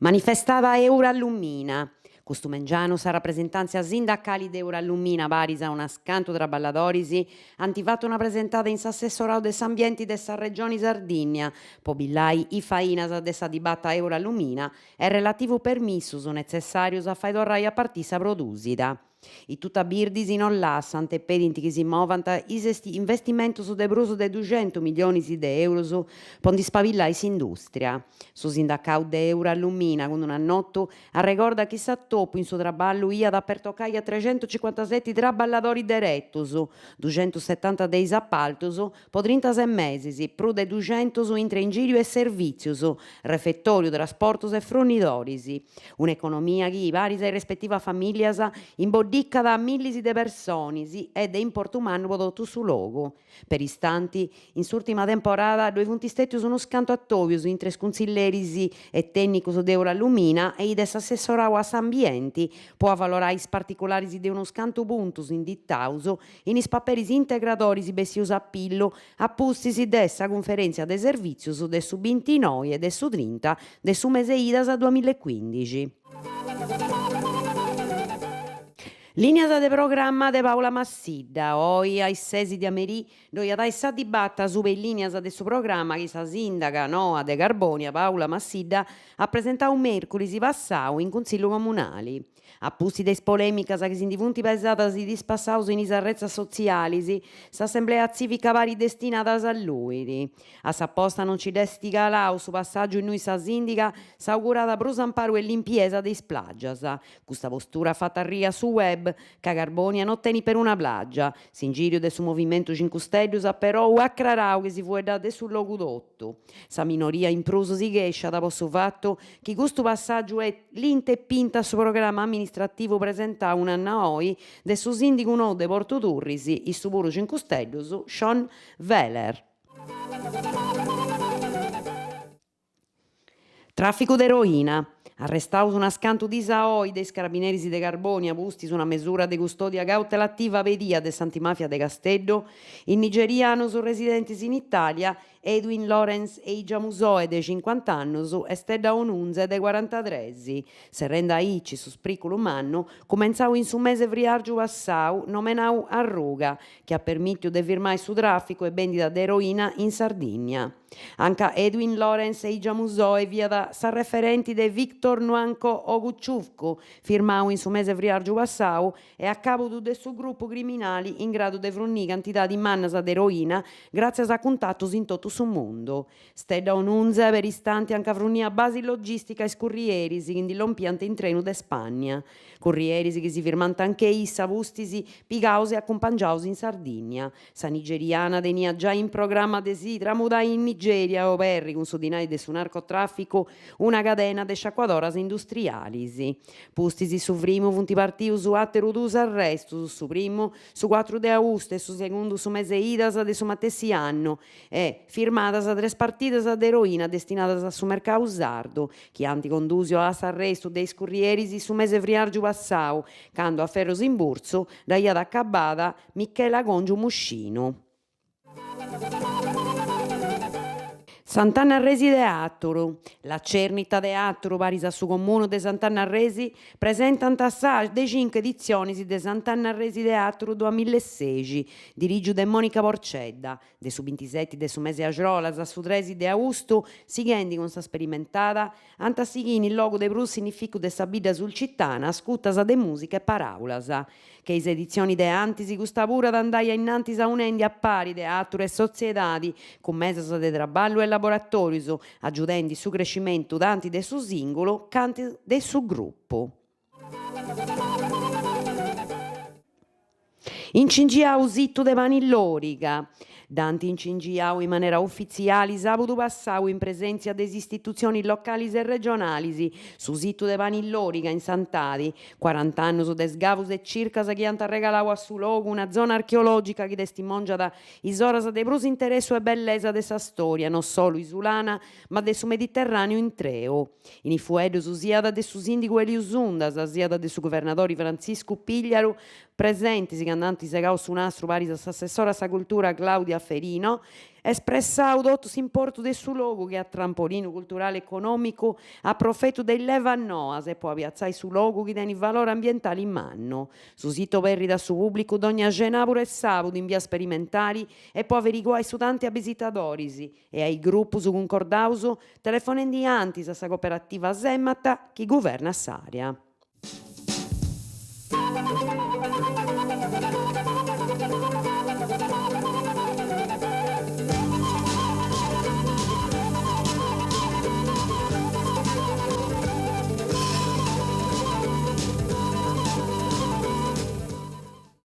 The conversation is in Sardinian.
Manifestada Eurallumina. Custu mengianu sa rapresentàntzia sindacali de Eurallumina paris a unas cantu traballadoris ant fatu una presentada in s'assessorau de s'Ambienti de sa Regioni Sardìnnia po billai is fainas de sa dibata Eurallumina e relativu permissus netzessàrius a fai torrai a partì sa prodùsida. Is tutabirdis non lassant e pedint chi si movant is investimentus de prus de duxentus milionis de eurus po ndi spabillai s'indùstria. Su sindacau de Eurallumina cun un'annotu arregordat chi s'atopu in su traballu iat a pertocai a trexentucincuantaseti traballadoris deretus, duxentusetanta de is apaltus, po trintases mesis, prus de duxentus intre ingìriu e servìtzius, refetòriu, trasportus e frunidoris. Un'economia chi, paris a is respetivas famìllias, imboddicat a millis de personis e de importu mannu po totu su logu. Peristanti, in s'ùrtima temporada ddoi funt stètius unus cantu atòbius intre is cuntzilleris e tènnicus de Eurallumina e is de s'assessorau a s'ambienti po avalorai is particularis de unus cantu puntus inditaus in is paperis integradoris bessius a pillu a pustis de sa cunferèntzia de servìtzius de su bintinoi e de su trinta de su mese idas duamillaecuìndixi. Lìnias de programma de Paula Massidda, Oi a is sesi de a merì ddoi at ai sa dibata asuba is lìnias de su programma chi sa sìndaga noa de Carbònia, Paula Massidda, at presentau mèrcuris passau in Cuntzillu Comunali. A pustis de is polèmicas chi si ndi funt pesadas is diis passaus in is arretzas sotzialis, s'assemblea tzìvica parit destinada a s'alluiri. A s'aposta non nci dd'est calau su passàgiu innui sa sìndiga s'augurat prus amparu e limpiesa de is plàgias. Custa postura at fatu arriri a su web, ca Carbònia no tenit peruna plàgia. S'ingìriu de su Movimentu Cincu Steddus at perou acrarau chi si fueddat de su logu totu. Sa minoria in prus si chèsciat po su fatu chi custu passàgiu est linta e pinta a su programma amministrativu presentau un'annu a oi de su sìndigu nou de Portu Turris, issu puru Cincu Steddus, Sean Weller. Tràficu de eroina. Arrestaus unas cantu dis a oi de is carabineris de Carbònia pustis una mesura de custòdia cautelativa pedia de s'antimàfia de Casteddu, is nigerianus residentis in Itàlia Edwin Lawrence Eijamusoe de cincuant'annus e Stedda Onunze de cuarantatres, serrende aici su sprìculu mannu cumentzau in su mese friàrgiu passau nomenau Arruga, chi at permìtiu de firmai su tràficu e bèndida de eroina in Sardìnnia. Anca Edwin Lawrence Eijamusoe fiat s'arreferenti de Victor Nwanko Oguchukwu, firmau in su mese friàrgiu passau e a càbudu de su grupu criminali in gradu de frunì cantidadi mannas de eroina gràtzias a cuntatus in totu su mundu. Stedda Onunze peristanti anca fruniat basi logìstica a is currieris chi ndi lompiant in trenu de Spànnia. Currieris chi si firmant anche issa pustis pigaus e acumpangiaus in Sardìnnia. Sa nigeriana teniat giai in programma de si tramudai in Nigèria e oberri cun su dinai de su narcotràficu una cadena de sciacuadoras industrialis. Pustis su frimu funt partius àteru duus arrestus, su primu su cuatru de austu e su segundu su mese idas de su matessi annu e firmadas tres partidas de eroina destinadas a su mercau sardu, chi ant condùsiu a s'arrestu de is currieris su mese friàrgiu passau, candu a ferru s'imburtzu dd'aiat acabada Michela Congiu Muscinu. Sant'Anna Arresi de Àturu. La Cernita de Àturu paris a su Comunu de Sant'Anna Arresi presentant sa de cincu editzionis de Sant'Anna Arresi de Àturu duamilla e sexi, dirìgiu de Monica Porcedda, de su bintiseti de su mese axrolas a su tresi de austu, sighendi cun sa sperimentada, ant a sighiri in logu de prus significu de sa bidda sulcitana ascutas de mùsica e paràulas. Che is editzionis de antis, custa puru at andai a innantis aunendi a pari teatru e sotziedadi, cun mesas de traballu e laboratòrius, agiudendi su crescimentu tanti de su sìngulu canti de su grupu. Incingiau situ de Pani Loriga. Dd'ant incingiau in manera ufitziali sàbudu passau in presèntzia de is istitutzionis localis e regionalis su situ de Pani Loriga in Santadi, cuarant'annus de sgavus e circas chi ant arregalau a su logu una zona archeològica chi testimòngiat is oras de prus interessu e bellesa de sa stòria no solu isulana ma de su Mediterràneu intreu. In is fueddus siat de su sìndigu Eliu Sundas siat de su guvernadori Frantziscu Pigliaru, presentis candu ant segau su nastru paris a s'assessora a sa cultura Claudia. Ferino, espressau totu s'importu de su logu che a trampolinu culturali e econòmicu a profetu de is levas noas e po apiatzai su logu chi tenit valore ambientali mannu. Su situ oberrit a su pùblicu dònnia cenàbura e sàbudu in bia sperimentali e po averiguai su tanti abisitadoris e a is grupus cuncordaus telefonendi antis a sa cooperativa Sèmata chi guvernat s'àrea.